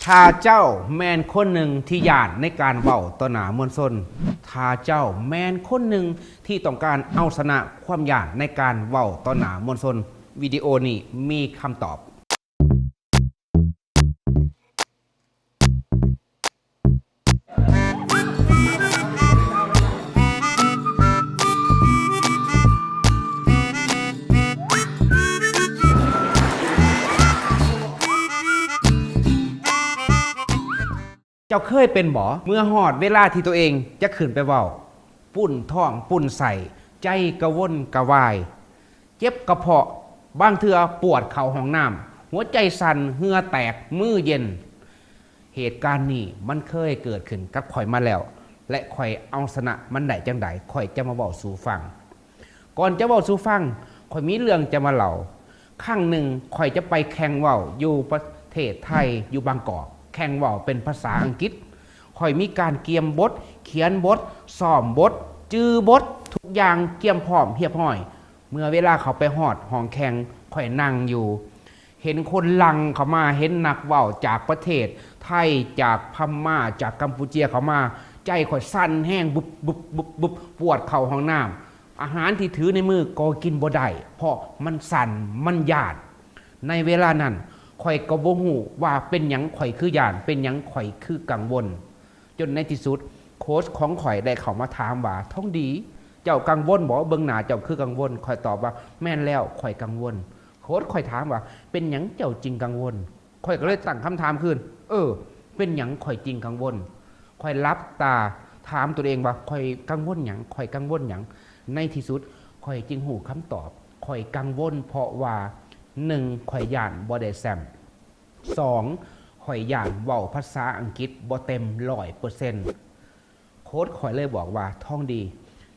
ຖ້າເຈົ້າແມ່ນຄົນໜຶ່ງທີ່ຢ້ານໃນການເວົ້າຕໍ່ໜ້າມວນຊົນ, ຖ້າເຈົ້າແມ່ນຄົນໜຶ່ງທີ່ຕ້ອງການເອົາຊະນະຄວາມຢ້ານໃນການເວົ້າຕໍ່ໜ້າມວນຊົນ, ວິດີໂອນີ້ມີຄຳຕອບ. ເຈົ້າເຄີຍເປັນບໍ່? ເມື່ອຮອດເວລາທີ່ຕົວເອງຈະຂຶ້ນໄປເວົ້າ, ປຸ້ນທ້ອງປຸ້ນໄສ້, ໃຈກະວົນກະວາຍ, ເຈັບກະເພາະ, ບາງເທື່ອປວດເຂົ້າຫ້ອງນ້ຳ, ຫົວໃຈສັ່ນ, ເຫື່ອແຕກ, ມືເຢັນ. ເຫດການນີ້ມັນເຄີຍເກີດຂຶ້ນກັບຂ້ອຍມາແລ້ວ ແລະ ຂ້ອຍເອົາຊະນະມັນໄດ້ຈັ່ງໃດ, ຂ້ອຍຈະມາເວົ້າສູ່ຟັງ. ກ່ອນຈະເວົ້າສູ່ຟັງ, ຂ້ອຍມີເລື່ອງຈະມາເລົ່າ. ຄັ້ງໜຶ່ງ ຂ້ອຍຈະໄປແຂ່ງເວົ້າຢູ່ປະເທດໄທ, ຢູ່ບາງກອກ, ແຂ່ງເວົ້າເປັນພາສາອັງກິດ. ຂ້ອຍມີການກຽມບົດ, ຂຽນບົດ, ຊ້ອມບົດ, ຈື່ບົດ, ທຸກຢ່າງກຽມພ້ອມຮຽບຮ້ອຍ. ເມື່ອເວລາເຂົ້າໄປຮອດຫ້ອງແຂ່ງ, ຂ້ອຍນັ່ງຢູ່, ເຫັນຄົນຫຼັ່ງເຂົ້າມາ, ເຫັນນັກເວົ້າຈາກປະເທດໄທ, ຈາກພະມ້າ, ຈາກກຳປູເຈຍເຂົ້າມາ, ໃຈຂ້ອຍສັ່ນແຮງ, ບຶບບຶບບຶບບຶບ, ປວດເຂົ້າຫ້ອງນ້ຳ. ອາຫານທີ່ຖືໃນມືກໍກິນບໍ່ໄດ້ ເພາະມັນສັ່ນ, ມັນຢ້ານ. ໃນເວລານັ້ນ ຂ້ອຍກໍບໍ່ຮູ້ວ່າເປັນຫຍັງຂ້ອຍຄືຢ້ານ, ເປັນຫຍັງຂ້ອຍຄືກັງວົນ. ຈົນໃນທີ່ສຸດ ໂຄດຂອງຂ້ອຍໄດ້ເຂົ້າມາຖາມວ່າ, ທອງດີ, ເຈົ້າກັງວົນບໍ່? ເບິ່ງໜ້າເຈົ້າຄືກັງວົນ. ຂ້ອຍຕອບວ່າ, ແມ່ນແລ້ວ, ຂ້ອຍກັງວົນ. ໂຄດຂ້ອຍຖາມວ່າ, ເປັນຫຍັງເຈົ້າຈຶ່ງກັງວົນ? ຂ້ອຍກໍເລີຍຕັ້ງຄຳຖາມຄືນ, ເອີ, ເປັນຫຍັງຂ້ອຍຈຶ່ງກັງວົນ? ຂ້ອຍຫຼັບຕາຖາມຕົວເອງວ່າ, ຂ້ອຍກັງວົນຫຍັງ? ຂ້ອຍກັງວົນຫຍັງ? ໃນທີ່ສຸດ ຂ້ອຍຈຶ່ງຮູ້ຄຳຕອບ, ຂ້ອຍກັງວົນເພາະວ່າ ໜຶ່ງ ຂ້ອຍຢ້ານບໍ່ໄດ້ແຊ້ມ, ສອງ ຂ້ອຍຢ້ານເວົ້າພາສາອັງກິດບໍ່ເຕັມຮ້ອຍເປີເຊັນ. ໂຄດຂ້ອຍເລີຍບອກວ່າ, ທອງດີ,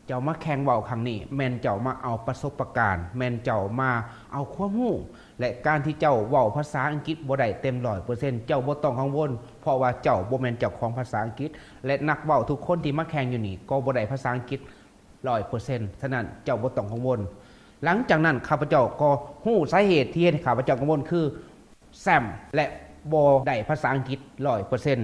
ເຈົ້າມາແຂ່ງເວົ້າຄັ້ງນີ້ ແມ່ນເຈົ້າມາເອົາປະສົບປະການ, ແມ່ນເຈົ້າມາເອົາຄວາມຮູ້, ແລະ ການທີ່ເຈົ້າເວົ້າພາສາອັງກິດບໍ່ໄດ້ເຕັມຮ້ອຍເປີເຊັນ ເຈົ້າບໍ່ຕ້ອງກັງວົນ, ເພາະວ່າເຈົ້າບໍ່ແມ່ນເຈົ້າຂອງພາສາອັງກິດ ແລະ ນັກເວົ້າທຸກຄົນທີ່ມາແຂ່ງຢູ່ນີ້ກໍບໍ່ໄດ້ພາສາອັງກິດຮ້ອຍເປີເຊັນ, ສະນັ້ນເຈົ້າບໍ່ຕ້ອງກັງວົນ. ຫຼັງຈາກນັ້ນ ຂ້າພະເຈົ້າກໍຮູ້ສາເຫດທີ່ເຮັດໃຫ້ຂ້າພະເຈົ້າກັງວົນ ຄື ແຊ້ມ ແລະ ບໍ່ໄດ້ພາສາອັງກິດຮ້ອຍເປີເຊັນ.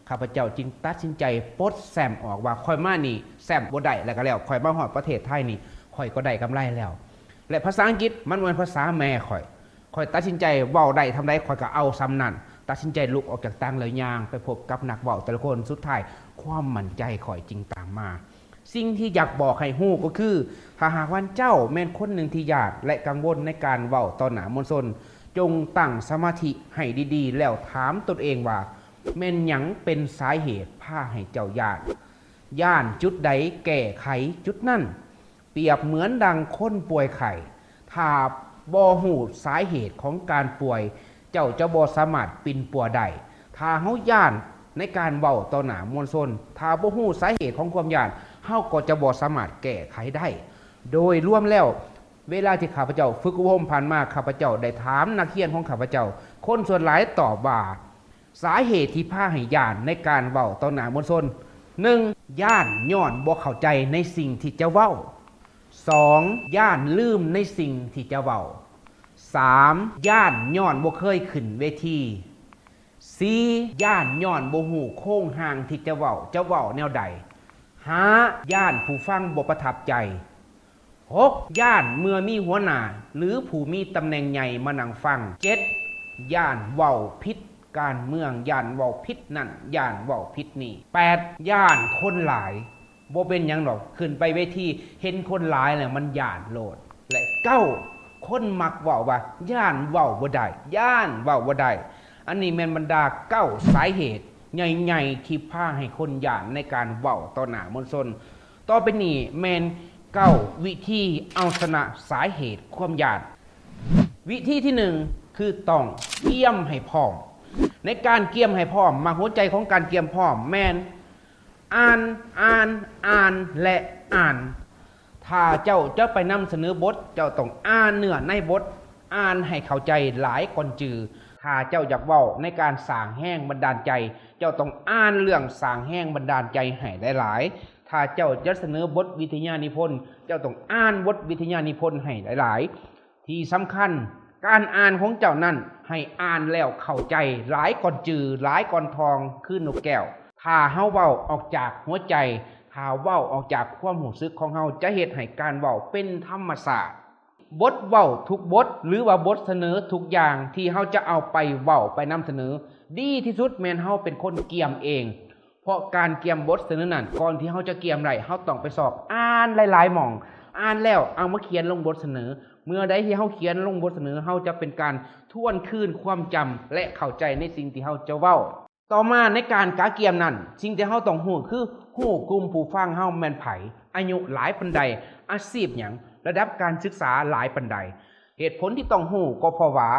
ຂ້າພະເຈົ້າຈຶ່ງຕັດສິນໃຈປົດແຊ້ມອອກວ່າ, ຂ້ອຍມານີ້ແຊ້ມບໍ່ໄດ້ແລ້ວກໍແລ້ວ, ຂ້ອຍມາຮອດປະເທດໄທນີ້ ຂ້ອຍກໍໄດ້ກຳໄລແລ້ວ. ແລະ ພາສາອັງກິດມັນບໍ່ແມ່ນພາສາແມ່ຂ້ອຍ. ຂ້ອຍຕັດສິນໃຈເວົ້າໄດ້ສ່ຳໃດ ຂ້ອຍກໍເອົາສ່ຳນັ້ນ. ຕັດສິນໃຈລຸກອອກຈາກຕັ່ງແລ້ວຍ່າງໄປພົບກັບນັກເວົ້າແຕ່ລະຄົນ. ສຸດທ້າຍຄວາມໝັ້ນໃຈຂ້ອຍຈຶ່ງຕາມມາ. ສິ່ງທີ່ຢາກບອກໃຫ້ຮູ້ກໍຄື ຖ້າຫາກວ່າເຈົ້າແມ່ນຄົນໜຶ່ງທີ່ຢ້ານ ແລະ ກັງວົນໃນການເວົ້າຕໍ່ໜ້າມວນຊົນ, ຈົ່ງຕັ້ງສະມາທິໃຫ້ດີໆ ແລ້ວຖາມຕົນເອງວ່າ ແມ່ນຫຍັງເປັນສາເຫດພາໃຫ້ເຈົ້າຢ້ານ? ຢ້ານຈຸດໃດ ແກ້ໄຂຈຸດນັ້ນ. ປຽບເໝືອນດັ່ງຄົນປ່ວຍໄຂ້, ຖ້າບໍ່ຮູ້ສາເຫດຂອງການປ່ວຍ, ເຈົ້າຈະບໍ່ສາມາດປິ່ນປົວໄດ້. ຖ້າເຮົາຢ້ານໃນການເວົ້າຕໍ່ໜ້າມວນຊົນ, ຖ້າບໍ່ຮູ້ສາເຫດຂອງຄວາມຢ້ານ, ເຮົາກໍຈະບໍ່ສາມາດແກ້ໄຂໄດ້. ໂດຍລວມແລ້ວ, ເວລາທີ່ຂ້າພະເຈົ້າຝຶກອົບຮົມຜ່ານມາ, ຂ້າພະເຈົ້າໄດ້ຖາມນັກຮຽນຂອງຂ້າພະເຈົ້າ, ຄົນສ່ວນຫຼາຍຕອບວ່າ, ສາເຫດທີ່ພາໃຫ້ຢ້ານໃນການເວົ້າຕໍ່ໜ້າມວນຊົນ, ໜຶ່ງ ຢ້ານຍ້ອນບໍ່ເຂົ້າໃຈໃນສິ່ງທີ່ຈະເວົ້າ. ສອງ ຢ້ານລືມໃນສິ່ງທີ່ຈະເວົ້າ. ສາມ ຢ້ານຍ້ອນບໍ່ເຄີຍຂຶ້ນເວທີ. ສີ່ ຢ້ານຍ້ອນບໍ່ຮູ້ໂຄງຮ່າງທີ່ຈະເວົ້າ, ຈະເວົ້າແນວໃດ. ຫ້າ ຢ້ານຜູ້ຟັງບໍ່ປະທັບໃຈ. ຫົກ ຢ້ານເມື່ອມີຫົວໜ້າ ຫຼື ຜູ້ມີຕຳແໜ່ງໃຫຍ່ມານັ່ງຟັງ. ເຈັດ ຢ້ານເວົ້າຜິດການເມືອງ, ຢ້ານເວົ້າຜິດນັ້ນ, ຢ້ານເວົ້າຜິດນີ້. ແປດ ຢ້ານຄົນຫຼາຍ. ບໍ່ເປັນຫຍັງດອກ, ຂຶ້ນໄປເວທີເຫັນຄົນຫຼາຍແລ້ວມັນຢ້ານໂລດ. ແລະ ເກົ້າ ຄົນມັກເວົ້າວ່າ ຢ້ານເວົ້າບໍ່ໄດ້, ຢ້ານເວົ້າບໍ່ໄດ້. ອັນນີ້ແມ່ນບັນດາເກົ້າສາເຫດໃຫຍ່ໆ ທີ່ພາໃຫ້ຄົນຢ້ານໃນການເວົ້າຕໍ່ໜ້າມວນຊົນ. ຕໍ່ໄປນີ້ແມ່ນເກົ້າວິທີເອົາຊະນະສາເຫດຄວາມຢ້ານ. ວິທີທີໜຶ່ງ ຄືຕ້ອງກຽມໃຫ້ພ້ອມ. ໃນການກຽມໃຫ້ພ້ອມ, ໝາກຫົວໃຈຂອງການກຽມພ້ອມແມ່ນ ອ່ານ, ອ່ານ, ອ່ານ ແລະ ອ່ານ. ຖ້າເຈົ້າຈະໄປນຳສະເໜີບົດ, ເຈົ້າຕ້ອງອ່ານເນື້ອໃນບົດ, ອ່ານໃຫ້ເຂົ້າໃຈຫຼາຍກ່ອນຈື່. ຖ້າເຈົ້າຢາກເວົ້າໃນການສ້າງແຮງບັນດານໃຈ, ເຈົ້າຕ້ອງອ່ານເລື່ອງສ້າງແຮງບັນດານໃຈໃຫ້ຫຼາຍໆ. ຖ້າເຈົ້າຈະສະເໜີບົດວິທະຍານິພົນ, ເຈົ້າຕ້ອງອ່ານບົດວິທະຍານິພົນໃຫ້ຫຼາຍໆ. ທີ່ສຳຄັນ, ການອ່ານຂອງເຈົ້ານັ້ນ ໃຫ້ອ່ານແລ້ວເຂົ້າໃຈ ຫຼາຍກ່ອນຈື່ ຫຼາຍກ່ອນທ່ອງ ຄືນົກແກ້ວ. ຖ້າເຮົາເວົ້າອອກຈາກຫົວໃຈ, ຖ້າເວົ້າອອກຈາກຄວາມຮູ້ສຶກຂອງເຮົາ, ຈະເຮັດໃຫ້ການເວົ້າເປັນທຳມະຊາດ. ບົດເວົ້າທຸກບົດ ຫຼືວ່າບົດສະເໜີທຸກຢ່າງທີ່ເຮົາຈະເອົາໄປເວົ້າໄປນຳສະເໜີ, ດີທີ່ສຸດແມ່ນເຮົາເປັນຄົນກຽມເອງ. ເພາະການກຽມບົດສະເໜີນັ້ນ, ກ່ອນທີ່ເຮົາຈະກຽມໄດ້, ເຮົາຕ້ອງໄປຊອກອ່ານຫຼາຍໆໝ່ອງ, ອ່ານແລ້ວເອົາມາຂຽນລົງບົດສະເໜີ. ເມື່ອໃດທີ່ເຮົາຂຽນລົງບົດສະເໜີ, ເຮົາຈະເປັນການທວນຄືນຄວາມຈຳ ແລະ ເຂົ້າໃຈໃນສິ່ງທີ່ເຮົາຈະເວົ້າ. ຕໍ່ມາໃນການກະກຽມນັ້ນ, ສິ່ງທີ່ເຮົາຕ້ອງຮູ້ຄື ຮູ້ກຸ່ມຜູ້ຟັງເຮົາແມ່ນໃຜ, ອາຍຸຫຼາຍປານໃດ, ອາຊີບຫຍັງ, ລະດັບການສຶກສາຫຼາຍປານໃດ. ເຫດຜົນທີ່ຕ້ອງຮູ້ກໍເພາະວ່າ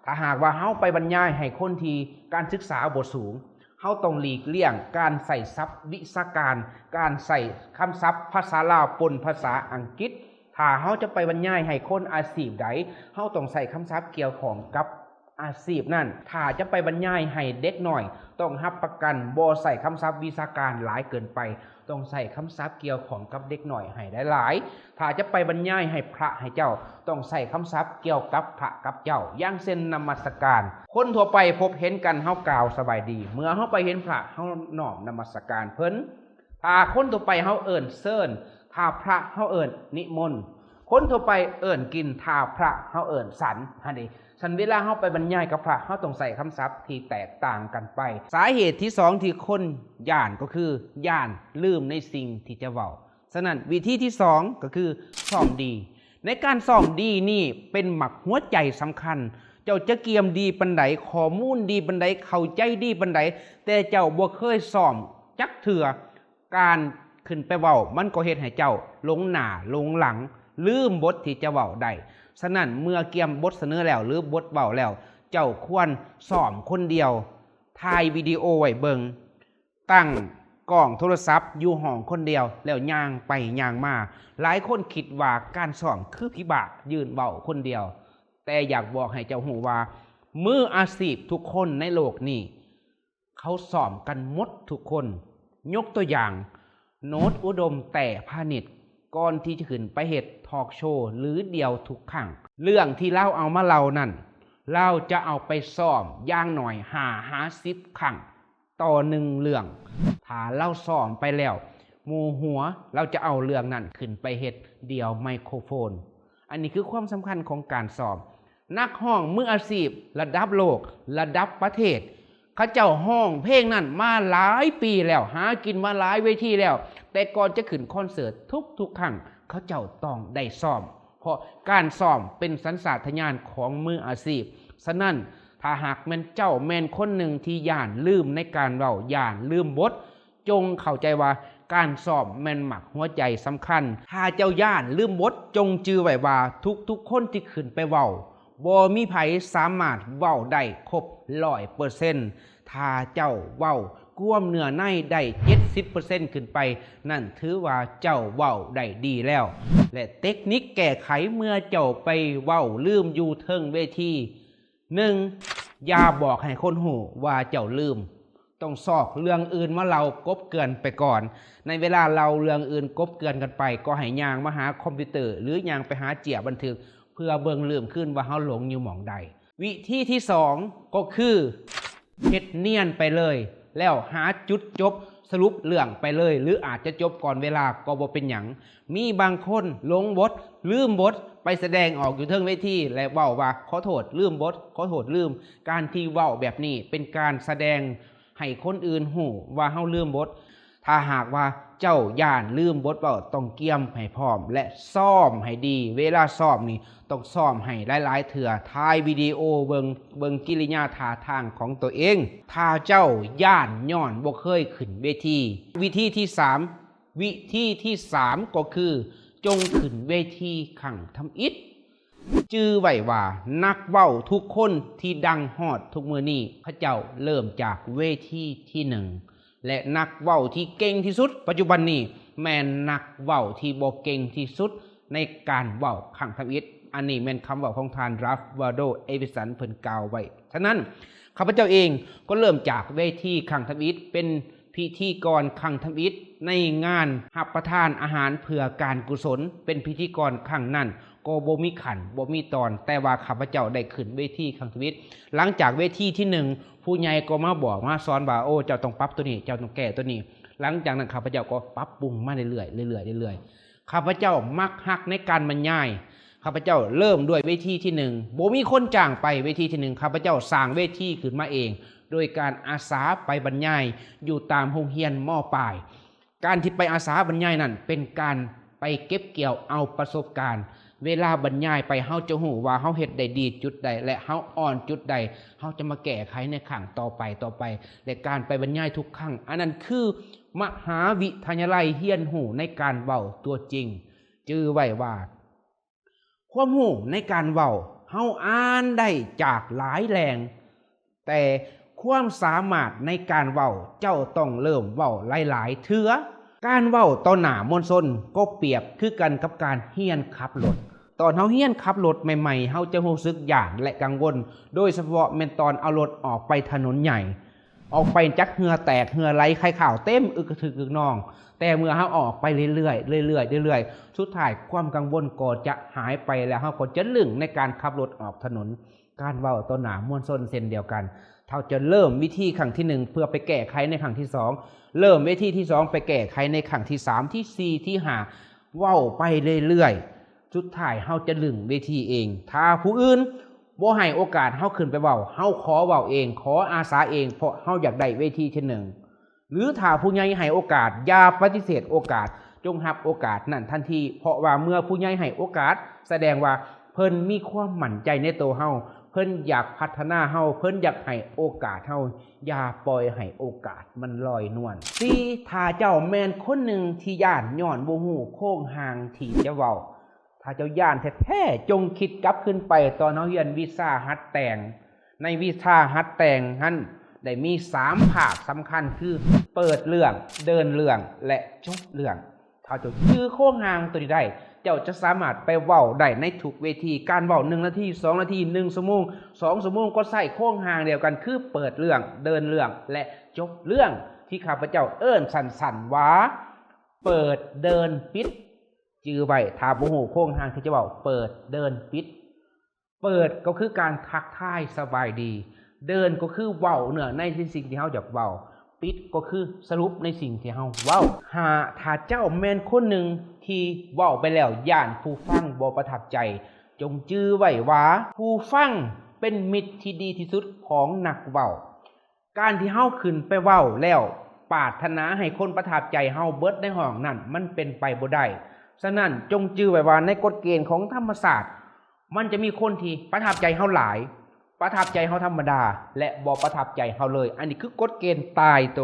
ຖ້າຫາກວ່າເຮົາໄປບັນຍາຍໃຫ້ຄົນທີ່ການສຶກສາບໍ່ສູງ, ເຮົາຕ້ອງຫຼີກລ່ຽງການໃຊ້ສັບວິຊາການ, ການໃຊ້ຄຳສັບພາສາລາວປົນພາສາອັງກິດ. ຖ້າເຮົາຈະໄປບັນຍາຍໃຫ້ຄົນອາຊີບໃດ, ເຮົາຕ້ອງໃຊ້ຄຳສັບກ່ຽວຂ້ອງກັບອາຊີບນັ້ນ. ຖ້າຈະໄປບັນຍາຍໃຫ້ເດັກນ້ອຍ, ຕ້ອງຮັບປະກັນບໍ່ໃຊ້ຄຳສັບວິຊາການຫຼາຍເກີນໄປ. ຕ້ອງໃຊ້ຄຳສັບກ່ຽວຂ້ອງກັບເດັກນ້ອຍໃຫ້ຫຼາຍໆ. ຖ້າຈະໄປບັນຍາຍໃຫ້ພະໃຫ້ເຈົ້າ, ຕ້ອງໃຊ້ຄຳສັບກ່ຽວກັບພະກັບເຈົ້າ, ຢ່າງເຊັ່ນ ນະມັດສະການ. ຄົນທົ່ວໄປພົບເຫັນກັນ, ເຮົາກ່າວສະບາຍດີ. ເມື່ອເຮົາໄປເຫັນພະ, ເຮົານ້ອມນະມັດສະການເພິ່ນ. ຖ້າຄົນທົ່ວໄປ, ເຮົາເອີ້ນເຊີນ. ຖ້າພະ, ເຮົາເອີ້ນນິມົນ. ຄົນທົ່ວໄປເອີ້ນກິນ, ຖ້າພະ, ເຮົາເອີ້ນສັນ. ຫັ້ນເດ. ຊັ້ນເວລາເຮົາໄປບັນຍາຍກັບພະ, ເຮົາຕ້ອງໃຊ້ຄຳສັບທີ່ແຕກຕ່າງກັນໄປ. ສາເຫດທີສອງທີ່ຄົນຢ້ານກໍຄື ຢ້ານລືມໃນສິ່ງທີ່ຈະເວົ້າ. ສະນັ້ນ ວິທີທີສອງກໍຄືຊ້ອມດີ. ໃນການຊ້ອມດີນີ້ເປັນໝາກຫົວໃຈສຳຄັນ. ເຈົ້າຈະກຽມດີປານໃດ, ຂໍ້ມູນດີປານໃດ, ເຂົ້າໃຈດີປານໃດ, ແຕ່ເຈົ້າບໍ່ເຄີຍຊ້ອມຈັກເທື່ອ, ການຂຶ້ນໄປເວົ້າ ມັນກໍເຮັດໃຫ້ເຈົ້າຫຼົງໜ້າຫຼົງຫຼັງ, ລືມບົດທີ່ຈະເວົ້າໄດ້. ສະນັ້ນ ເມື່ອກຽມບົດສະເໜີແລ້ວ ຫຼື ບົດເວົ້າແລ້ວ, ເຈົ້າຄວນຊ້ອມຄົນດຽວ, ຖ່າຍວິດີໂອໄວ້ເບິ່ງ, ຕັ້ງກ້ອງໂທລະສັບຢູ່ຫ້ອງຄົນດຽວ ແລ້ວຍ່າງໄປຍ່າງມາ. ຫຼາຍຄົນຄິດວ່າການຊ້ອມຄືຜີບ້າ, ຢືນເວົ້າຄົນດຽວ. ແຕ່ຢາກບອກໃຫ້ເຈົ້າຮູ້ວ່າ ມືອາຊີບທຸກຄົນໃນໂລກນີ້ ເຂົາຊ້ອມກັນໝົດທຸກຄົນ. ຍົກຕົວຢ່າງ ໂນດ ອຸດົມ ແຕ້ພານິດ, ກ່ອນທີ່ຈະຂຶ້ນໄປເຮັດທອກໂຊ ຫຼື ດ່ຽວທຸກຄັ້ງ, ເລື່ອງທີ່ລາວເອົາມາເລົ່ານັ້ນ, ລາວຈະເອົາໄປຊ້ອມຢ່າງໜ້ອຍຫ້າຫາສິບຄັ້ງຕໍ່ໜຶ່ງເລື່ອງ. ຖ້າລາວຊ້ອມໄປແລ້ວໝູ່ຫົວ, ລາວຈະເອົາເລື່ອງນັ້ນຂຶ້ນໄປເຮັດດ່ຽວໄມໂຄຣໂຟນ. ອັນນີ້ຄືຄວາມສຳຄັນຂອງການຊ້ອມ. ນັກຮ້ອງມືອາຊີບລະດັບໂລກ, ລະດັບປະເທດ, ເຂົາເຈົ້າຮ້ອງເພງນັ້ນມາຫຼາຍປີແລ້ວ, ຫາກິນມາຫຼາຍເວທີແລ້ວ, ແຕ່ກ່ອນຈະຂຶ້ນຄອນເສີດທຸກໆຄັ້ງ, ເຂົາເຈົ້າຕ້ອງໄດ້ຊ້ອມ, ເພາະການຊ້ອມເປັນສັນຊາດຕະຍານຂອງມືອາຊີບ. ສະນັ້ນ, ຖ້າຫາກແມ່ນເຈົ້າແມ່ນຄົນໜຶ່ງທີ່ຢ້ານລືມໃນການເວົ້າ, ຢ້ານລືມບົດ, ຈົ່ງເຂົ້າໃຈວ່າການຊ້ອມແມ່ນໝາກຫົວໃຈສຳຄັນ. ຖ້າເຈົ້າຢ້ານລືມບົດ, ຈົ່ງຈື່ໄວ້ວ່າທຸກໆຄົນທີ່ຂຶ້ນໄປເວົ້າ, ບໍ່ມີໃຜສາມາດເວົ້າໄດ້ຄົບຮ້ອຍເປີເຊັນ. ຖ້າເຈົ້າເວົ້າກວມເນື້ອໃນໄດ້ເຈັດສິບເປີເຊັນຂຶ້ນໄປ, ນັ້ນຖືວ່າເຈົ້າເວົ້າໄດ້ດີແລ້ວ. ແລະ ເຕັກນິກແກ້ໄຂເມື່ອເຈົ້າໄປເວົ້າລືມຢູ່ເທິງເວທີ, ໜຶ່ງ, ຢ່າບອກໃຫ້ຄົນຮູ້ວ່າເຈົ້າລືມ. ຕ້ອງຊອກເລື່ອງອື່ນມາເລົ່າກົບເກື່ອນໄປກ່ອນ. ໃນເວລາເລົ່າເລື່ອງອື່ນກົບເກື່ອນກັນໄປ, ກໍໃຫ້ຍ່າງມາຫາຄອມພິວເຕີ ຫຼື ຍ່າງໄປຫາເຈ້ຍບັນທຶກ ເພື່ອເບິ່ງລືມຄືນວ່າເຮົາຫຼົງຢູ່ໝ່ອງໃດ. ວິທີທີສອງກໍຄື ເຮັດນຽນໄປເລີຍ ແລ້ວຫາຈຸດຈົບ ສະຫຼຸບເລື່ອງໄປເລີຍ ຫຼື ອາດຈະຈົບກ່ອນເວລາກໍບໍ່ເປັນຫຍັງ. ມີບາງຄົນຫຼົງບົດ, ລືມບົດ, ໄປສະແດງອອກຢູ່ເທິງເວທີ ແລະ ເວົ້າວ່າ ຂໍໂທດ, ລືມບົດ, ຂໍໂທດ, ລືມ. ການທີ່ເວົ້າແບບນີ້ເປັນການສະແດງໃຫ້ຄົນອື່ນຮູ້ວ່າເຮົາລືມບົດ. ຖ້າຫາກວ່າເຈົ້າຢ້ານລືມບົດເວົ້າ, ຕ້ອງກຽມໃຫ້ພ້ອມ ແລະ ຊ້ອມໃຫ້ດີ. ເວລາຊ້ອມນີ້ ຕ້ອງຊ້ອມໃຫ້ຫຼາຍໆເທື່ອ, ຖ່າຍວິດີໂອເບິ່ງ, ເບິ່ງກິລິຍາທ່າທາງຂອງຕົວເອງ. ຖ້າເຈົ້າຢ້ານຍ້ອນບໍ່ເຄີຍຂຶ້ນເວທີ, ວິທີທີສາມ, ວິທີທີສາມກໍຄື ຈົ່ງຂຶ້ນເວທີຄັ້ງທຳອິດ. ຈື່ໄວ້ວ່ານັກເວົ້າທຸກຄົນທີ່ດັງຮອດທຸກມື້ນີ້ ເຂົາເຈົ້າເລີ່ມຈາກເວທີທີໜຶ່ງ ແລະ ນັກເວົ້າທີ່ເກັ່ງທີ່ສຸດປັດຈຸບັນນີ້ ແມ່ນນັກເວົ້າທີ່ບໍ່ເກັ່ງທີ່ສຸດໃນການເວົ້າຄັ້ງທຳອິດ. ອັນນີ້ແມ່ນຄຳເວົ້າຂອງທ່ານ Ralph Waldo Emerson ເພິ່ນກ່າວໄວ້. ສະນັ້ນ ຂ້າພະເຈົ້າເອງກໍເລີ່ມຈາກເວທີຄັ້ງທຳອິດ, ເປັນພິທີກອນຄັ້ງທຳອິດໃນງານຮັບປະທານອາຫານເພື່ອການກຸສົນ, ເປັນພິທີກອນຄັ້ງນັ້ນ ກໍບໍ່ມີຂັ້ນ ບໍ່ມີຕອນ, ແຕ່ວ່າຂ້າພະເຈົ້າໄດ້ຂຶ້ນເວທີຄັ້ງທຳອິດ. ຫຼັງຈາກເວທີທີໜຶ່ງ ຜູ້ໃຫຍ່ກໍມາບອກມາສອນວ່າ ໂອ້ ເຈົ້າຕ້ອງປັບໂຕນີ້ ເຈົ້າຕ້ອງແກ້ໂຕນີ້. ຫຼັງຈາກນັ້ນ ຂ້າພະເຈົ້າກໍປັບປຸງມາເລື້ອຍໆ ເລື້ອຍໆ ເລື້ອຍໆ. ຂ້າພະເຈົ້າມັກຮັກໃນການບັນຍາຍ. ຂ້າພະເຈົ້າເລີ່ມດ້ວຍເວທີທີໜຶ່ງ ບໍ່ມີຄົນຈ້າງໄປເວທີທີໜຶ່ງ ຂ້າພະເຈົ້າສ້າງເວທີຂຶ້ນມາເອງ ໂດຍການອາສາໄປບັນຍາຍຢູ່ຕາມໂຮງຮຽນ ມ.ປາຍ. ການທີ່ໄປອາສາບັນຍາຍນັ້ນ ເປັນການໄປເກັບກ່ຽວເອົາປະສົບການ. ເວລາບັນຍາຍໄປ ເຮົາຈະຮູ້ວ່າເຮົາເຮັດໄດ້ດີຈຸດໃດ ແລະ ເຮົາອ່ອນຈຸດໃດ ເຮົາຈະມາແກ້ໄຂໃນຄັ້ງຕໍ່ໄປ ຕໍ່ໄປ. ແລະ ການໄປບັນຍາຍທຸກຄັ້ງ ອັນນັ້ນຄືມະຫາວິທະຍາໄລຮຽນຮູ້ໃນການເວົ້າຕົວຈິງ. ຈື່ໄວ້ວ່າ ຄວາມຮູ້ໃນການເວົ້າ ເຮົາອ່ານໄດ້ຈາກຫຼາຍແຫຼ່ງ, ແຕ່ຄວາມສາມາດໃນການເວົ້າ ເຈົ້າຕ້ອງເລີ່ມເວົ້າຫຼາຍໆເທື່ອ. ການເວົ້າຕໍ່ໜ້າມວນຊົນກໍປຽບຄືກັນກັບການຮຽນຂັບລົດ. ຕອນເຮົາຮຽນຂັບລົດໃໝ່ໆ ເຮົາຈະຮູ້ສຶກຢ້ານ ແລະ ກັງວົນ, ໂດຍສະເພາະແມ່ນຕອນເອົາລົດອອກໄປຖະໜົນໃຫຍ່. ອອກໄປຈັກເຫື່ອແຕກເຫື່ອໄຫຼໄຄຂ້າວເຕັມອຶກກະທຶກອຶກໜອງ. ແຕ່ເມື່ອເຮົາອອກໄປເລື້ອຍໆ ເລື້ອຍໆ ເລື້ອຍໆ ສຸດທ້າຍຄວາມກັງວົນກໍຈະຫາຍໄປ ແລ້ວເຮົາກໍຈະລຶ້ງໃນການຂັບລົດອອກຖະໜົນ. ການເວົ້າຕໍ່ໜ້າມວນຊົນເຊັ່ນດຽວກັນ. ເຮົາຈະເລີ່ມເວທີຄັ້ງທີໜຶ່ງ ເພື່ອໄປແກ້ໄຂໃນຄັ້ງທີສອງ, ເລີ່ມເວທີທີສອງ ໄປແກ້ໄຂໃນຄັ້ງທີສາມ, ທີສີ່, ທີຫ້າ ເວົ້າໄປເລື້ອຍໆ. ສຸດທ້າຍເຮົາຈະລຶ້ງເວທີເອງ. ຖ້າຜູ້ອື່ນ ບໍ່ໃຫ້ໂອກາດເຮົາຂຶ້ນໄປເວົ້າ, ເຮົາຂໍເວົ້າເອງ, ຂໍອາສາເອງ, ເພາະເຮົາຢາກໄດ້ເວທີທີໜຶ່ງ. ຫຼືຖ້າຜູ້ໃຫຍ່ໃຫ້ໂອກາດ, ຢ່າປະຕິເສດໂອກາດ, ຈົ່ງຮັບໂອກາດນັ້ນທັນທີ, ເພາະວ່າເມື່ອຜູ້ໃຫຍ່ໃຫ້ໂອກາດ, ສະແດງວ່າເພິ່ນມີຄວາມໝັ້ນໃຈໃນໂຕເຮົາ, ເພິ່ນຢາກພັດທະນາເຮົາ, ເພິ່ນຢາກໃຫ້ໂອກາດເຮົາ, ຢ່າປ່ອຍໃຫ້ໂອກາດມັນລອຍນວນ. ສີ່, ຖ້າເຈົ້າແມ່ນຄົນໜຶ່ງທີ່ຢ້ານຍ້ອນບໍ່ຮູ້ໂຄງຮ່າງທີ່ຈະເວົ້າ, ຖ້າເຈົ້າຢ້ານແທ້ໆ ຈົ່ງຄິດກັບຄືນໄປຕອນເຮົາຮຽນວິຊາຫັດແຕ່ງ. ໃນວິຊາຫັດແຕ່ງຫັ້ນ ໄດ້ມີສາມພາກສຳຄັນ ຄື ເປີດເລື່ອງ, ເດີນເລື່ອງ ແລະ ຈົບເລື່ອງ. ຖ້າເຈົ້າຈື່ໂຄງຮ່າງໂຕນີ້ໄດ້, ເຈົ້າຈະສາມາດໄປເວົ້າໄດ້ໃນທຸກເວທີ. ການເວົ້າໜຶ່ງນາທີ, ສອງນາທີ, ໜຶ່ງຊົ່ວໂມງ, ສອງຊົ່ວໂມງ ກໍໃຊ້ໂຄງຮ່າງດຽວກັນ ຄື ເປີດເລື່ອງ, ເດີນເລື່ອງ ແລະ ຈົບເລື່ອງ ທີ່ຂ້າພະເຈົ້າເອີ້ນສັ້ນໆວ່າ ເປີດ, ເດີນ, ປິດ. ຈື່ໄວ້, ຖ້າບໍ່ຮູ້ໂຄງຮ່າງທີ່ຈະເວົ້າ, ເປີດ, ເດີນ, ປິດ. ເປີດກໍຄືການທັກທາຍສະບາຍດີ, ເດີນກໍຄືເວົ້າເນື້ອໃນໃນສິ່ງທີ່ເຮົາຢາກເວົ້າ, ປິດກໍຄືສະຫຼຸບໃນສິ່ງທີ່ເຮົາເວົ້າ. ຫ້າ, ຖ້າເຈົ້າແມ່ນຄົນໜຶ່ງທີ່ເວົ້າໄປແລ້ວຢ້ານຜູ້ຟັງບໍ່ປະທັບໃຈ, ຈົ່ງຈື່ໄວ້ວ່າ ຜູ້ຟັງເປັນມິດທີ່ດີທີ່ສຸດຂອງນັກເວົ້າ. ການທີ່ເຮົາຂຶ້ນໄປເວົ້າແລ້ວປາດຖະໜາໃຫ້ຄົນປະທັບໃຈເຮົາເບິດໃນຫ້ອງນັ້ນ ມັນເປັນໄປບໍ່ໄດ້. ສະນັ້ນ, ຈົ່ງຈື່ໄວ້ວ່າໃນກົດເກນຂອງທຳມະຊາດ, ມັນຈະມີຄົນທີ່ປະທັບໃຈເຮົາຫຼາຍ, ປະທັບໃຈເຮົາທຳມະດາ ແລະ ບໍ່ປະທັບໃຈເຮົາເລີຍ. ອັນນີ້ຄືກົດເກນຕາຍໂຕ.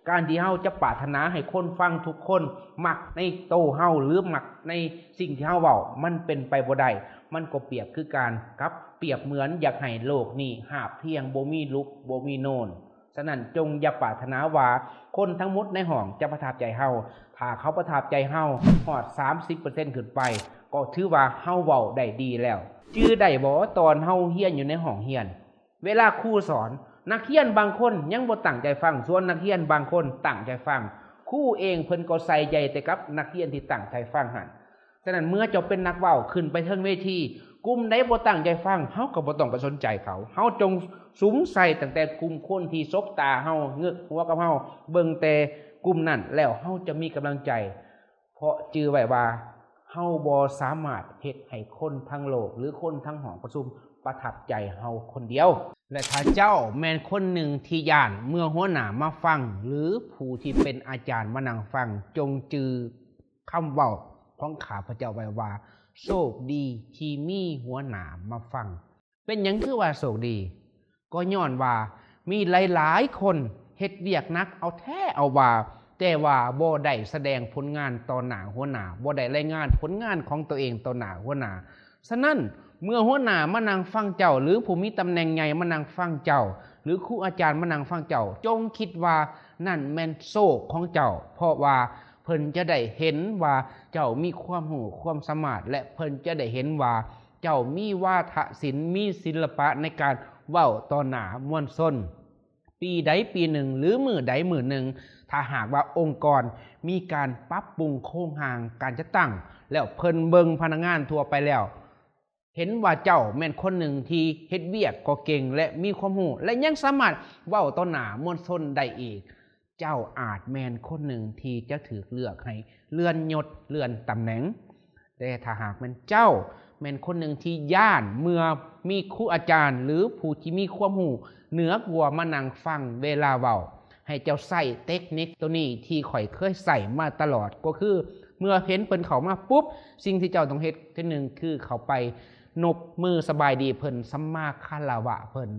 ການທີ່ເຮົາຈະປາດຖະໜາໃຫ້ຄົນຟັງທຸກຄົນມັກໃນໂຕເຮົາ ຫຼື ມັກໃນສິ່ງທີ່ເຮົາເວົ້າ, ມັນເປັນໄປບໍ່ໄດ້. ມັນກໍປຽບຄືກັນກັບ ປຽບເໝືອນຢາກໃຫ້ໂລກນີ້ຮາບພຽງ, ບໍ່ມີຫຼຸບ, ບໍ່ມີໂນນ. ສະນັ້ນ, ຈົ່ງຢ່າປາດຖະໜາວ່າຄົນທັງໝົດໃນຫ້ອງຈະປະທັບໃຈເຮົາ. ຖ້າເຂົາປະທັບໃຈເຮົາຮອດສາມສິບເປີເຊັນຂຶ້ນໄປ, ກໍຖືວ່າເຮົາເວົ້າໄດ້ດີແລ້ວ. ຈື່ໄດ້ບໍ່ ຕອນເຮົາຮຽນຢູ່ໃນຫ້ອງຮຽນ, ເວລາຄູສອນ, ນັກຮຽນບາງຄົນຍັງບໍ່ຕັ້ງໃຈຟັງ, ສ່ວນນັກຮຽນບາງຄົນຕັ້ງໃຈຟັງ. ຄູເອງເພິ່ນກໍໃສ່ໃຈແຕ່ກັບນັກຮຽນທີ່ຕັ້ງໃຈຟັງຫັ້ນ. ສະນັ້ນ ເມື່ອເຈົ້າເປັນນັກເວົ້າຂຶ້ນໄປເທິງເວທີ, ກຸ່ມໃດບໍ່ຕັ້ງໃຈຟັງ, ເຮົາກໍບໍ່ຕ້ອງໄປສົນໃຈເຂົາ. ເຮົາຈົ່ງສຸມໃສ່ຕັ້ງແຕ່ກຸ່ມຄົນທີ່ສົບຕາເຮົາ, ເງີກຫົວກັບເຮົາ, ເບິ່ງແຕ່ກຸ່ມນັ້ນ, ແລ້ວເຮົາຈະມີກຳລັງໃຈ. ເພາະຈື່ໄວ້ວ່າ ເຮົາບໍ່ສາມາດເຮັດໃຫ້ຄົນທັງໂລກ ຫຼື ຄົນທັງຫ້ອງປະຊຸມປະທັບໃຈເຮົາຄົນດຽວ. ແລະ ຖ້າເຈົ້າແມ່ນຄົນໜຶ່ງທີ່ຢ້ານເມື່ອຫົວໜ້າມາຟັງ ຫຼື ຜູ້ທີ່ເປັນອາຈານມານັ່ງຟັງ, ຈົ່ງຈື່ຄຳເວົ້າຂອງຂ້າພະເຈົ້າໄວ້ວ່າ ໂຊກດີທີ່ມີຫົວໜ້າມາຟັງ. ເປັນຫຍັງຄືວ່າໂຊກດີ? ກໍຍ້ອນວ່າມີຫຼາຍໆຄົນເຮັດວຽກໜັກເອົາແທ້ເອົາວ່າ, ແຕ່ວ່າບໍ່ໄດ້ສະແດງຜົນງານຕໍ່ໜ້າຫົວໜ້າ, ບໍ່ໄດ້ລາຍງານຜົນງານຂອງຕົວເອງຕໍ່ໜ້າຫົວໜ້າ. ສະນັ້ນ, ເມື່ອຫົວໜ້າມານັ່ງຟັງເຈົ້າ, ຫຼື ຜູ້ມີຕຳແໜ່ງໃຫຍ່ມານັ່ງຟັງເຈົ້າ, ຫຼື ຄູອາຈານມານັ່ງຟັງເຈົ້າ, ຈົ່ງຄິດວ່ານັ້ນແມ່ນໂຊກຂອງເຈົ້າ, ເພາະວ່າເພິ່ນຈະໄດ້ເຫັນວ່າເຈົ້າມີຄວາມຮູ້ຄວາມສາມາດ, ແລະ ເພິ່ນຈະໄດ້ເຫັນວ່າ ເຈົ້າມີວາທະສິນ, ມີສິລະປະໃນການເວົ້າຕໍ່ໜ້າມວນຊົນ. ປີໃດປີໜຶ່ງ ຫຼື ມື້ໃດມື້ໜຶ່ງ, ຖ້າຫາກວ່າອົງກອນມີການປັບປຸງໂຄງຮ່າງການຈັດຕັ້ງ ແລ້ວເພິ່ນເບິ່ງພະນັກງານທົ່ວໄປແລ້ວ ເຫັນວ່າເຈົ້າແມ່ນຄົນໜຶ່ງທີ່ເຮັດວຽກກໍເກັ່ງ ແລະ ມີຄວາມຮູ້ ແລະ ຍັງສາມາດເວົ້າຕໍ່ໜ້າມວນຊົນໄດ້ອີກ, ເຈົ້າອາດແມ່ນຄົນໜຶ່ງທີ່ຈະຖືກເລືອກໃຫ້ເລື່ອນຍົດ, ເລື່ອນຕຳແໜ່ງ. ແຕ່ຖ້າຫາກແມ່ນເຈົ້າແມ່ນຄົນໜຶ່ງທີ່ຢ້ານເມື່ອມີຄູອາຈານ ຫຼື ຜູ້ທີ່ມີຄວາມຮູ້ເໜືອກວ່າມານັ່ງຟັງເວລາເວົ້າ, ໃຫ້ເຈົ້າໃຊ້ເຕັກນິກໂຕນີ້ທີ່ຂ້ອຍເຄີຍໃຊ້ມາຕະຫຼອດ, ກໍຄືເມື່ອເຫັນເພິ່ນເຂົ້າມາປຸບ, ສິ່ງທີ່ເຈົ້າຕ້ອງເຮັດ ທີໜຶ່ງ ຄືເຂົ້າໄປນົບມືສະບາຍດີເພິ່ນ, ສຳມາຄາລະວະເພິ່ນ.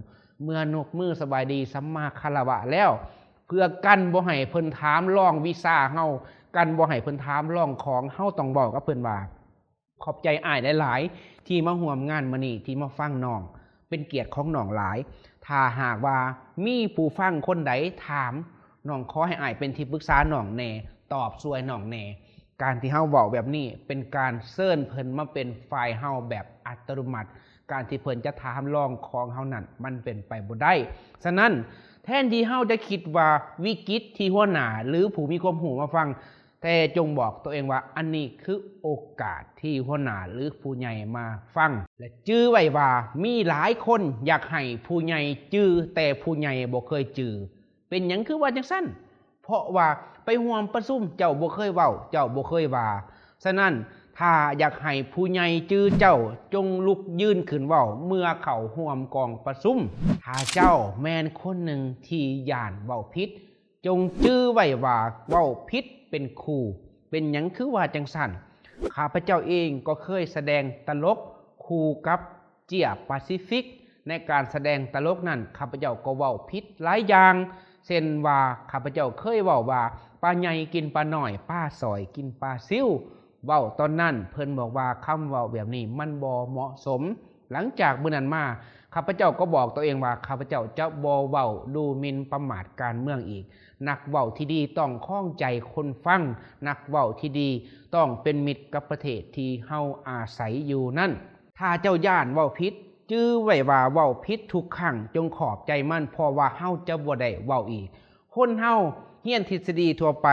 ເມື່ອນົບມືສະບາຍດີ ສຳມາຄາລະວະແລ້ວ, ເພື່ອກັນບໍ່ໃຫ້ເພິ່ນຖາມລອງວິຊາເຮົາ, ກັນບໍ່ໃຫ້ເພິ່ນຖາມລອງຂອງ, ເຮົາຕ້ອງເວົ້າກັບເພິ່ນວ່າ ຂອບໃຈອ້າຍຫຼາຍໆ ທີ່ມາຮ່ວມງານມື້ນີ້, ທີ່ມາຟັງນ້ອງ, ເປັນກຽດຂອງນ້ອງຫຼາຍ. ຖ້າຫາກວ່າມີຜູ້ຟັງຄົນໃດຖາມ, ນ້ອງຂໍໃຫ້ອ້າຍເປັນທີ່ປຶກສານ້ອງແດ່, ຕອບຊ່ວຍນ້ອງແດ່. ການທີ່ເຮົາເວົ້າແບບນີ້ ເປັນການເຊີນເພິ່ນມາເປັນຝ່າຍເຮົາແບບອັດຕະໂນມັດ. ການທີ່ເພິ່ນຈະຖາມລອງຂອງເຮົານັ້ນ ມັນເປັນໄປບໍ່ໄດ້. ສະນັ້ນ, ແທນທີ່ເຮົາຈະຄິດວ່າວິກິດທີ່ຫົວໜ້າ ຫຼື ຜູ້ມີຄວາມຮູ້ມາຟັງ, ແຕ່ຈົ່ງບອກໂຕເອງວ່າ ອັນນີ້ຄືໂອກາດທີ່ຫົວໜ້າ ຫຼື ຜູ້ໃຫຍ່ມາຟັງ. ແລະ ຈື່ໄວ້ວ່າ ມີຫຼາຍຄົນຢາກໃຫ້ຜູ້ໃຫຍ່ຈື່, ແຕ່ຜູ້ໃຫຍ່ບໍ່ເຄີຍຈື່. ເປັນຫຍັງຄືວ່າຈັ່ງຊັ້ນ? ເພາະວ່າໄປຮ່ວມປະຊຸມ ເຈົ້າບໍ່ເຄີຍເວົ້າ, ເຈົ້າບໍ່ເຄີຍວ່າ. ສະນັ້ນ, ຖ້າຢາກໃຫ້ຜູ້ໃຫຍ່ຈື່ເຈົ້າ, ຈົ່ງລຸກຢືນຂຶ້ນເວົ້າເມື່ອເຂົ້າຮ່ວມກອງປະຊຸມ. ຖ້າເຈົ້າແມ່ນຄົນໜຶ່ງທີ່ຢ້ານເວົ້າຜິດ, ຈົ່ງຈື່ໄວ້ວ່າເວົ້າຜິດເປັນຄູ. ເປັນຫຍັງຄືວ່າຈັ່ງຊັ້ນ? ຂ້າພະເຈົ້າເອງກໍເຄີຍສະແດງຕະຫຼົກຄູ່ກັບເຈ້ຍປາຊີຟິກ. ໃນການສະແດງຕະຫຼົກນັ້ນ, ຂ້າພະເຈົ້າກໍເວົ້າຜິດຫຼາຍຢ່າງ, ເຊັ່ນວ່າ ຂ້າພະເຈົ້າເຄີຍເວົ້າວ່າ ປາໃຫຍ່ກິນປານ້ອຍ, ປາສ້ອຍກິນປາຊິວ. ເວົ້າຕອນນັ້ນ ເພິ່ນບອກວ່າຄຳເວົ້າແບບນີ້ມັນບໍ່ເໝາະສົມ. ຫຼັງຈາກມື້ນັ້ນມາ, ຂ້າພະເຈົ້າກໍບອກໂຕເອງວ່າ ຂ້າພະເຈົ້າຈະບໍ່ເວົ້າດູໝິ່ນປະໝາດການເມືອງອີກ. ນັກເວົ້າທີ່ດີຕ້ອງຄອງໃຈຄົນຟັງ, ນັກເວົ້າທີ່ດີຕ້ອງເປັນມິດກັບປະເທດທີ່ເຮົາອາໄສຢູ່ນັ້ນ. ຖ້າເຈົ້າຢ້ານເວົ້າຜິດ, ຈື່ໄວ້ວ່າເວົ້າຜິດທຸກຄັ້ງ, ຈົ່ງຂອບໃຈມັນ, ເພາະວ່າເຮົາຈະບໍ່ໄດ້ເວົ້າອີກ. ຄົນເຮົາຮຽນທິດສະດີທົ່ວໄປ,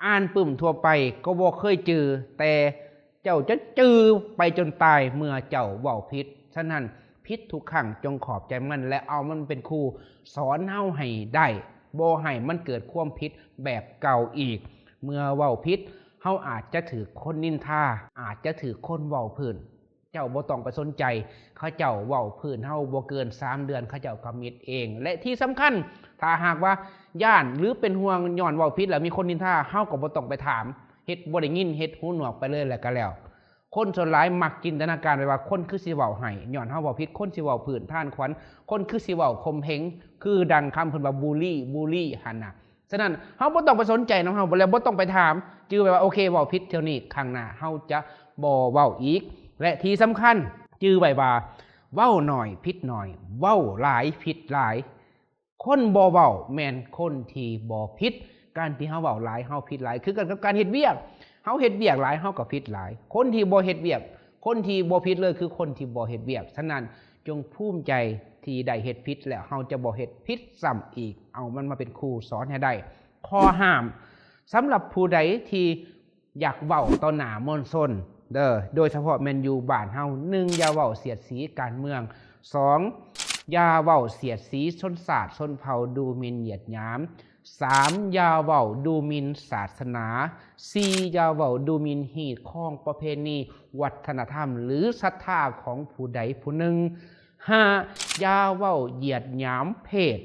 ອ່ານປຶ້ມທົ່ວໄປກໍບໍ່ເຄີຍຈື່, ແຕ່ເຈົ້າຈະຈື່ໄປຈົນຕາຍເມື່ອເຈົ້າເວົ້າຜິດ. ສະນັ້ນ, ຜິດທຸກຄັ້ງ, ຈົ່ງຂອບໃຈມັນ ແລະ ເອົາມັນເປັນຄູສອນເຮົາໃຫ້ໄດ້, ບໍ່ໃຫ້ມັນເກີດຄວາມຜິດແບບເກົ່າອີກ. ເມື່ອເວົ້າຜິດ, ເຮົາອາດຈະຖືກຄົນນິນທາ, ອາດຈະຖືກຄົນເວົ້າພື້ນ. ເຈົ້າບໍ່ຕ້ອງໄປສົນໃຈ, ເຂົາເຈົ້າເວົ້າພື້ນເຮົາບໍ່ເກີນສາມເດືອນ ເຂົາເຈົ້າກໍມິດເອງ. ແລະ ທີ່ສຳຄັນ, ຖ້າຫາກວ່າຢ້ານ ຫຼື ເປັນຫ່ວງຍ້ອນເວົ້າຜິດແລ້ວມີຄົນນິນທາ, ເຮົາກໍບໍ່ຕ້ອງໄປຖາມ, ເຮັດບໍ່ໄດ້ຍິນ, ເຮັດຫູໜວກໄປເລີຍແລ້ວກໍແລ້ວ. ຄົນສ່ວນຫຼາຍມັກຈິນຕະນາການໄປວ່າ ຄົນຄືຊິເວົ້າຮ້າຍ, ຍ້ອນເຮົາເວົ້າຜິດ, ຄົນຊິເວົ້າພື້ນຖານຂວັນ, ຄົນຄືຊິເວົ້າຂົ່ມເຫງ, ຄືດັ່ງຄຳເພິ່ນວ່າບູລີ, ບູລີຫັ້ນນະ. ສະນັ້ນ ເຮົາບໍ່ຕ້ອງໄປສົນໃຈນຳເຮົາ ແລະ ບໍ່ຕ້ອງໄປຖາມ. ຈື່ໄວ້ວ່າ ໂອເຄ ເວົ້າຜິດເທື່ອນີ້, ຄັ້ງໜ້າເຮົາຈະບໍ່ເວົ້າອີກ. ແລະ ທີ່ສຳຄັນ, ຈື່ໄວ້ວ່າ ເວົ້າໜ້ອຍຜິດໜ້ອຍ, ເວົ້າຫຼາຍຜິດຫຼາຍ. ຄົນບໍ່ເວົ້າແມ່ນຄົນທີ່ບໍ່ຜິດ. ການທີ່ເຮົາເວົ້າຫຼາຍ, ເຮົາຜິດຫຼາຍ. ຄືກັນກັບການເຮັດວຽກ. ເຮົາເຮັດວຽກຫຼາຍ, ເຮົາກໍຜິດຫຼາຍ. ຄົນທີ່ບໍ່ເຮັດວຽກ, ຄົນທີ່ບໍ່ຜິດເລີຍ ຄືຄົນທີ່ບໍ່ເຮັດວຽກ. ສະນັ້ນ, ຈົ່ງພູມໃຈທີ່ໄດ້ເຮັດຜິດ ແລ້ວເຮົາຈະບໍ່ເຮັດຜິດຊ້ຳອີກ. ເອົາມັນມາເປັນຄູສອນໃຫ້ໄດ້. ຂໍ້ຫ້າມ, ສຳລັບຜູ້ໃດທີ່ຢາກເວົ້າຕໍ່ໜ້າມວນຊົນເດີ, ໂດຍສະເພາະແມ່ນຢູ່ບ້ານເຮົາ, ໜຶ່ງ ຢ່າເວົ້າສຽດສີການເມືອງ, ສອງ ຢ່າເວົ້າສຽດສີຊົນຊາດຊົນເຜົ່າ, ດູໝິ່ນຢຽດຫຍາມ, ສາມ ຢ່າເວົ້າດູໝິ່ນສາສະໜາ, ສີ່ ຢ່າເວົ້າດູໝິ່ນຮີດຄອງປະເພນີ ວັດທະນະທຳ ຫຼື ສັດທາຂອງຜູ້ໃດຜູ້ໜຶ່ງ, ຫ້າ ຢ່າເວົ້າຢຽດຫຍາມເພດ,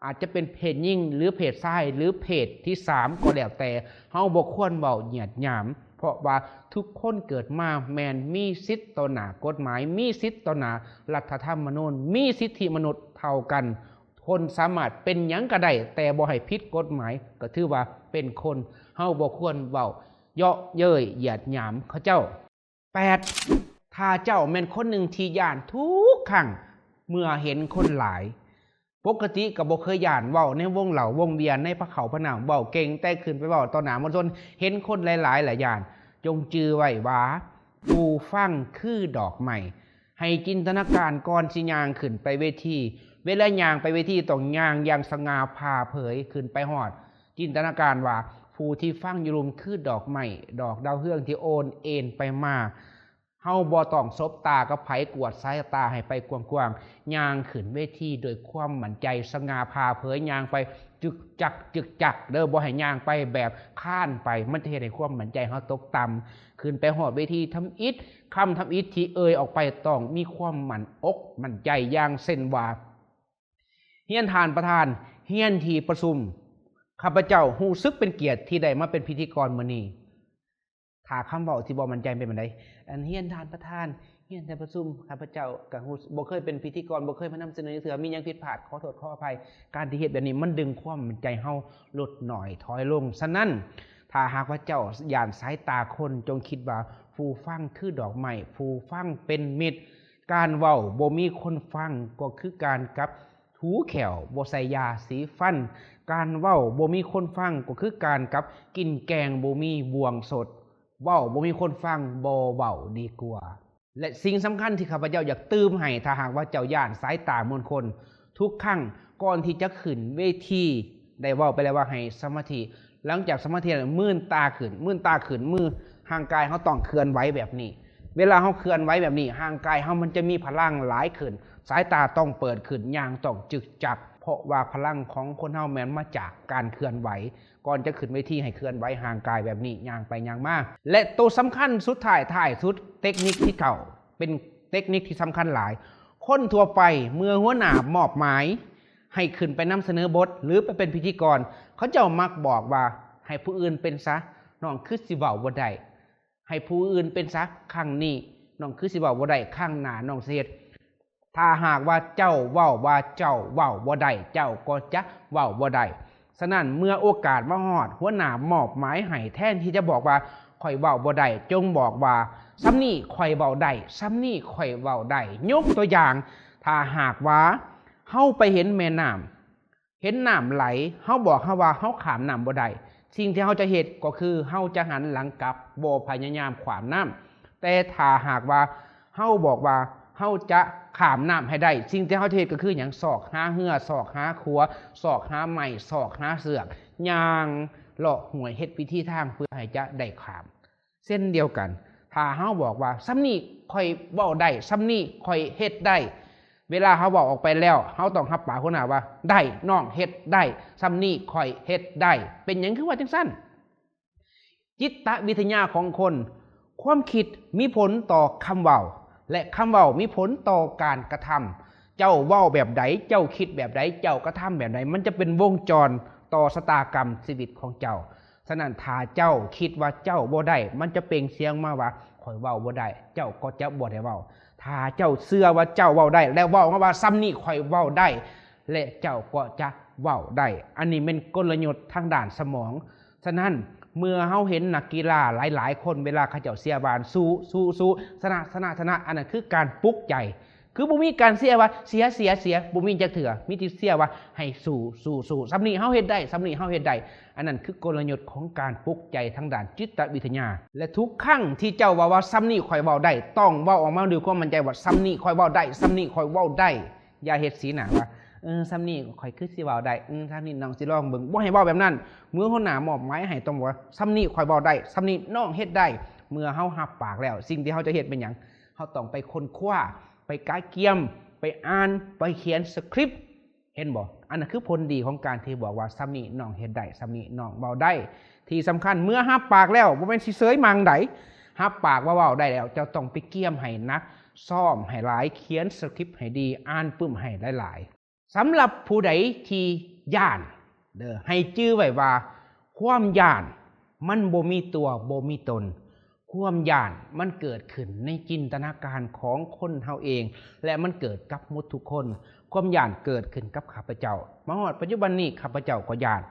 ອາດຈະເປັນເພດຍິງ ຫຼື ເພດຊາຍ ຫຼື ເພດທີສາມກໍແລ້ວແຕ່, ເຮົາບໍ່ຄວນເວົ້າຢຽດຫຍາມ, ເພາະວ່າທຸກຄົນເກີດມາແມ່ນມີສິດຕໍ່ໜ້າກົດໝາຍ, ມີສິດຕໍ່ໜ້າລັດຖະທຳມະນູນ, ມີສິດທິມະນຸດເທົ່າກັນ. ຄົນສາມາດເປັນຫຍັງກໍໄດ້ ແຕ່ບໍ່ໃຫ້ຜິດກົດໝາຍ ກໍຖືວ່າເປັນຄົນ. ເຮົາບໍ່ຄວນເວົ້າເຍາະເຍີ້ຍຢຽດຫຍາມເຂົາເຈົ້າ. ແປດ ຖ້າເຈົ້າແມ່ນຄົນໜຶ່ງທີ່ຢ້ານທຸກຄັ້ງເມື່ອເຫັນຄົນຫຼາຍ, ປົກກະຕິກໍບໍ່ເຄີຍຢ້ານ, ເວົ້າໃນວົງເຫຼົ້າວົງເບຍ, ໃນພະເຂົ້າພະນ້ຳເວົ້າເກັ່ງ, ແຕ່ຂຶ້ນໄປເວົ້າຕໍ່ໜ້າມວນຊົນ ເຫັນຄົນຫຼາຍໆລະຢ້ານ. ຈົ່ງຈື່ໄວ້ວ່າ ຜູ້ຟັງຄືດອກໄມ້. ໃຫ້ຈິນຕະນາການກ່ອນຊິຍ່າງຂຶ້ນໄປເວທີ, ເວລາຍ່າງໄປເວທີ ຕ້ອງຍ່າງຢ່າງສະຫງ່າຜ່າເຜີຍ. ຂຶ້ນໄປຮອດ, ຈິນຕະນາການວ່າຜູ້ທີ່ຟັງຢູ່ລຸ່ມຄືດອກໄມ້, ດອກດາວເຮືອງທີ່ໂອນເອນໄປມາ. ເຮົາບໍ່ຕ້ອງສົບຕາກັບໃຜ, ກວາດສາຍຕາໃຫ້ໄປກວ້າງໆ. ຍ່າງຂຶ້ນເວທີດ້ວຍຄວາມໝັ້ນໃຈ, ສະຫງ່າຜ່າເຜີຍ, ຍ່າງໄປຈຶກຈັກຈຶກຈັກເດີ້, ບໍ່ໃຫ້ຍ່າງໄປແບບຄານໄປ, ມັນຈະເຮັດໃຫ້ຄວາມໝັ້ນໃຈເຮົາຕົກຕ່ຳ. ຂຶ້ນໄປຮອດເວທີທຳອິດ, ຄຳທຳອິດທີ່ເອີ່ຍອອກໄປຕ້ອງມີຄວາມໝັ້ນອົກໝັ້ນໃຈ, ຢ່າງເຊັ່ນວ່າ, ຮຽນທ່ານປະທານ, ຮຽນທີ່ປະຊຸມ, ຂ້າພະເຈົ້າຮູ້ສຶກເປັນກຽດທີ່ໄດ້ມາເປັນພິທີກອນມື້ນີ້. ຖ້າຄຳເວົ້າທີ່ບໍ່ໝັ້ນໃຈເປັນແບບໃດ? ອັນ ຮຽນທ່ານປະທານ, ຮຽນທີ່ປະຊຸມ, ຂ້າພະເຈົ້າກໍຮູ້ ບໍ່ເຄີຍເປັນພິທີກອນ, ບໍ່ເຄີຍມານຳສະເໜີເທື່ອ, ມີຫຍັງຜິດພາດ ຂໍໂທດຂໍອະໄພ. ການທີ່ເຮັດແບບນີ້ ມັນດຶງຄວາມໝັ້ນໃຈເຮົາລົດໜ້ອຍຖອຍລົງ. ສະນັ້ນ, ຖ້າຫາກວ່າເຈົ້າຢ້ານສາຍຕາຄົນ, ຈົ່ງຄິດວ່າຜູ້ຟັງຄືດອກໄມ້, ຜູ້ຟັງເປັນມິດ. ການເວົ້າບໍ່ມີຄົນຟັງກໍຄືການກັບຖູແຂ້ວບໍ່ໃສ່ຢາສີຟັນ. ການເວົ້າບໍ່ມີຄົນຟັງກໍຄືການກັບກິນແກງບໍ່ມີບ່ວງສົດ. ເວົ້າບໍ່ມີຄົນຟັງ, ບໍ່ເວົ້າດີກວ່າ. ແລະ ສິ່ງສຳຄັນທີ່ຂ້າພະເຈົ້າຢາກຕື່ມໃຫ້, ຖ້າຫາກວ່າເຈົ້າຢ້ານສາຍຕາມວນຄົນ, ທຸກຄັ້ງກ່ອນທີ່ຈະຂຶ້ນເວທີ, ໄດ້ເວົ້າໄປແລ້ວວ່າໃຫ້ສະມາທິ. ຫຼັງຈາກສະມາທິແລ້ວ, ມືນຕາຂຶ້ນ, ມືນຕາຂຶ້ນ, ມື ຮ່າງກາຍເຮົາຕ້ອງເຄື່ອນໄຫວແບບນີ້. ເວລາເຮົາເຄື່ອນໄຫວແບບນີ້, ຮ່າງກາຍເຮົາມັນຈະມີພະລັງຫຼາຍຂຶ້ນ, ສາຍຕາຕ້ອງເປີດຂຶ້ນ, ຍ່າງຕ້ອງຈຶກຈັກ, ເພາະວ່າພະລັງຂອງຄົນເຮົາແມ່ນມາຈາກການເຄື່ອນໄຫວ. ກ່ອນຈະຂຶ້ນເວທີໃຫ້ເຄື່ອນໄຫວຮ່າງກາຍແບບນີ້, ຍ່າງໄປຍ່າງມາ. ແລະ ໂຕສຳຄັນສຸດທ້າຍທ້າຍສຸດ, ເຕັກນິກທີເກົ້າ ເປັນເຕັກນິກທີ່ສຳຄັນຫຼາຍ. ຄົນທົ່ວໄປເມື່ອຫົວໜ້າມອບໝາຍໃຫ້ຂຶ້ນໄປນຳສະເໜີບົດ ຫຼື ໄປເປັນພິທີກອນ, ເຂົາເຈົ້າມັກບອກວ່າ, ໃຫ້ຜູ້ອື່ນເປັນຊະ, ນ້ອງຄືຊິເວົ້າບໍ່ໄດ້. ໃຫ້ຜູ້ອື່ນເປັນຊະ, ຄັ້ງນີ້ນ້ອງຄືຊິເວົ້າບໍ່ໄດ້, ຄັ້ງໜ້ານ້ອງຊິເຮັດ. ຖ້າຫາກວ່າເຈົ້າເວົ້າວ່າເຈົ້າເວົ້າບໍ່ໄດ້, ເຈົ້າກໍຈະເວົ້າບໍ່ໄດ້. ສະນັ້ນ, ເມື່ອໂອກາດມາຮອດ, ຫົວໜ້າມອບໝາຍໃຫ້, ແທນທີ່ຈະບອກວ່າ ຂ້ອຍເວົ້າບໍ່ໄດ້, ຈົ່ງບອກວ່າ ສ່ຳນີ້ຂ້ອຍເວົ້າໄດ້, ສ່ຳນີ້ຂ້ອຍເວົ້າໄດ້. ຍົກຕົວຢ່າງ, ຖ້າຫາກວ່າເຮົາໄປເຫັນແມ່ນ້ຳ, ເຫັນນ້ຳໄຫຼ, ເຮົາບອກເຮົາວ່າເຮົາຂ້າມນ້ຳບໍ່ໄດ້. ສິ່ງທີ່ເຮົາຈະເຮັດກໍຄືເຮົາຈະຫັນຫຼັງກັບ, ບໍ່ພະຍາຍາມຂ້າມນ້ຳ. ແຕ່ຖ້າຫາກວ່າເຮົາບອກວ່າເຮົາຈະຂ້າມນ້ຳໃຫ້ໄດ້, ສິ່ງທີ່ເຮົາຈະເຮັດກໍຄືຫຍັງ? ຊອກຫາເຮືອ, ຊອກຫາຂົວ, ຊອກຫາໄມ້, ຊອກຫາເຊືອກ, ຍ່າງເລາະຫ້ວຍ, ເຮັດວິທີທາງເພື່ອໃຫ້ຈະໄດ້ຂ້າມ. ເຊັ່ນດຽວກັນ, ຖ້າເຮົາບອກວ່າ ສ່ຳນີ້ຂ້ອຍເວົ້າໄດ້, ສ່ຳນີ້ຂ້ອຍເຮັດໄດ້, ເວລາເຮົາເວົ້າອອກໄປແລ້ວ, ເຮົາຕ້ອງຮັບປາກຫົວໜ້າວ່າ ໄດ້, ນ້ອງເຮັດໄດ້, ສ່ຳນີ້ຂ້ອຍເຮັດໄດ້. ເປັນຫຍັງຄືວ່າຈັ່ງຊັ້ນ? ຈິດຕະວິທະຍາຂອງຄົນ, ຄວາມຄິດມີຜົນຕໍ່ຄຳເວົ້າ ແລະ ຄຳເວົ້າມີຜົນຕໍ່ການກະທຳ. ເຈົ້າເວົ້າແບບໃດ, ເຈົ້າຄິດແບບໃດ, ເຈົ້າກະທຳແບບໃດ, ມັນຈະເປັນວົງຈອນຕໍ່ຊະຕາກຳຊີວິດຂອງເຈົ້າ. ສະນັ້ນ, ຖ້າເຈົ້າຄິດວ່າເຈົ້າບໍ່ໄດ້, ມັນຈະເປັ່ງສຽງມາວ່າ ຂ້ອຍເວົ້າບໍ່ໄດ້, ເຈົ້າກໍຈະບໍ່ໄດ້ເວົ້າ. ຖ້າເຈົ້າເຊື່ອວ່າເຈົ້າເວົ້າໄດ້ ແລະ ເວົ້າມາວ່າ ສ່ຳນີ້ຂ້ອຍເວົ້າໄດ້, ແລະ ເຈົ້າກໍຈະເວົ້າໄດ້. ອັນນີ້ແມ່ນກົນລະຍຸດທາງດ້ານສະໝອງ. ສະນັ້ນ, ເມື່ອເຮົາເຫັນນັກກິລາຫຼາຍໆຄົນ, ເວລາເຂົາເຈົ້າເຊຍບານ ສູ້, ສູ້, ສູ້, ຊະນະ, ຊະນະ, ຊະນະ, ອັນນັ້ນຄືການປຸກໃຈ. ຄືບໍ່ມີການເຊຍວ່າ ເສຍ, ເສຍ, ເສຍ, ບໍ່ມີຈັກເທື່ອ. ມີແຕ່ເຊຍວ່າ ໃຫ້ສູ້, ສູ້, ສູ້. ສ່ຳນີ້ເຮົາເຮັດໄດ້, ສ່ຳນີ້ເຮົາເຮັດໄດ້. ອັນນັ້ນຄືກົນລະຍຸດຂອງການປຸກໃຈທາງດ້ານຈິດຕະວິທະຍາ. ແລະ ທຸກຄັ້ງທີ່ເຈົ້າເວົ້າວ່າ ສ່ຳນີ້ຂ້ອຍເວົ້າໄດ້, ຕ້ອງເວົ້າອອກມາດ້ວຍຄວາມໝັ້ນໃຈວ່າ ສ່ຳນີ້ຂ້ອຍເວົ້າໄດ້, ສ່ຳນີ້ຂ້ອຍເວົ້າໄດ້. ຢ່າເຮັດສີໜ້າວ່າ ເອີ, ສ່ຳນີ້ຂ້ອຍຄືຊິເວົ້າໄດ້, ເອີ, ສ່ຳນີ້ນ້ອງຊິລອງເບິ່ງ. ບໍ່ໃຫ້ເວົ້າແບບນັ້ນ. ເມື່ອຫົວໜ້າມອບໝາຍໃຫ້, ຕ້ອງບອກວ່າ ສ່ຳນີ້ຂ້ອຍເວົ້າໄດ້, ສ່ຳນີ້ນ້ອງເຮັດໄດ້. ເມື່ອເຮົາຮັບປາກແລ້ວ, ສິ່ງທີ່ເຮົາຈະເຮັດແມ່ນຫຍັງ? ເຮົາຕ້ອງໄປຄົ້ນຄວ້າ, ໄປກະກຽມ, ໄປອ່ານ, ໄປຂຽນສະຄຣິບ. ເຫັນບໍ່? ອັນນັ້ນຄືຜົນດີຂອງການທີ່ບອກວ່າ ສ່ຳນີ້ນ້ອງເຮັດໄດ້, ສ່ຳນີ້ນ້ອງເວົ້າໄດ້. ທີ່ສຳຄັນ, ເມື່ອຮັບປາກແລ້ວ, ບໍ່ແມ່ນຊິເສີຍໝັ່ງໃດ. ຮັບປາກວ່າເວົ້າໄດ້ແລ້ວ, ເຈົ້າຕ້ອງໄປກຽມໃຫ້ໜັກ, ຊ້ອມໃຫ້ຫຼາຍ, ຂຽນສະຄຣິບໃຫ້ດີ, ອ່ານປຶ້ມໃຫ້ຫຼາຍໆ. ສຳລັບຜູ້ໃດທີ່ຢ້ານເດີ້, ໃຫ້ຈື່ໄວ້ວ່າ ຄວາມຢ້ານມັນບໍ່ມີຕົວ, ບໍ່ມີຕົນ. ຄວາມຢ້ານມັນເກີດຂຶ້ນໃນຈິນຕະນາການຂອງຄົນເຮົາເອງ ແລະ ມັນເກີດກັບໝົດທຸກຄົນ. ຄວາມຢ້ານເກີດຂຶ້ນກັບຂ້າພະເຈົ້າ. ມາຮອດປັດຈຸບັນນີ້ ຂ້າພະເຈົ້າກໍຢ້ານ.